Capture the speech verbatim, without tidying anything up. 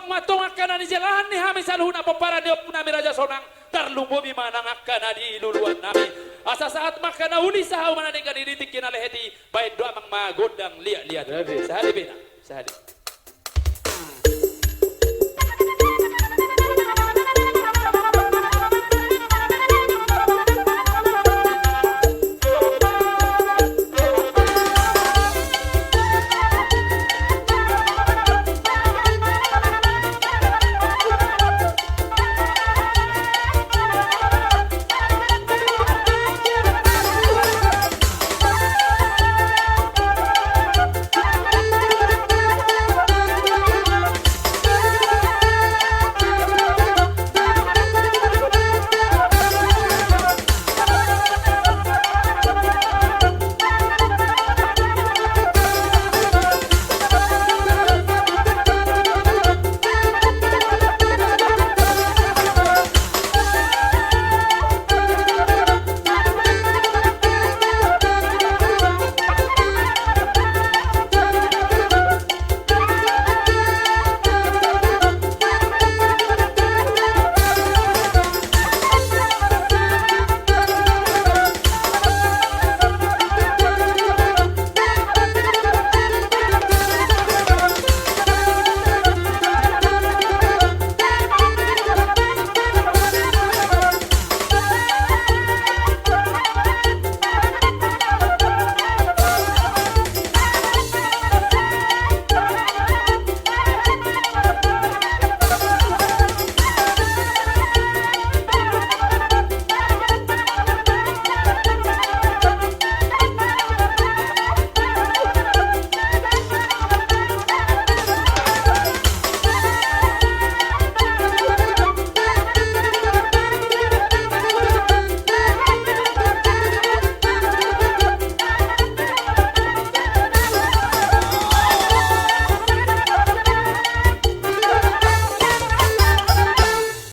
Mantong angka na nijalahan ni hami saluhutna pomparan ni ompu nami Raja Sonang, tarlumobi ma nang angka na di luluan nami. Asa sahat ma angka na uli sahat ma na denggan i di tingki na lehet i, baen do amang ma gondang liat-liat. Sahali pe na, sahali.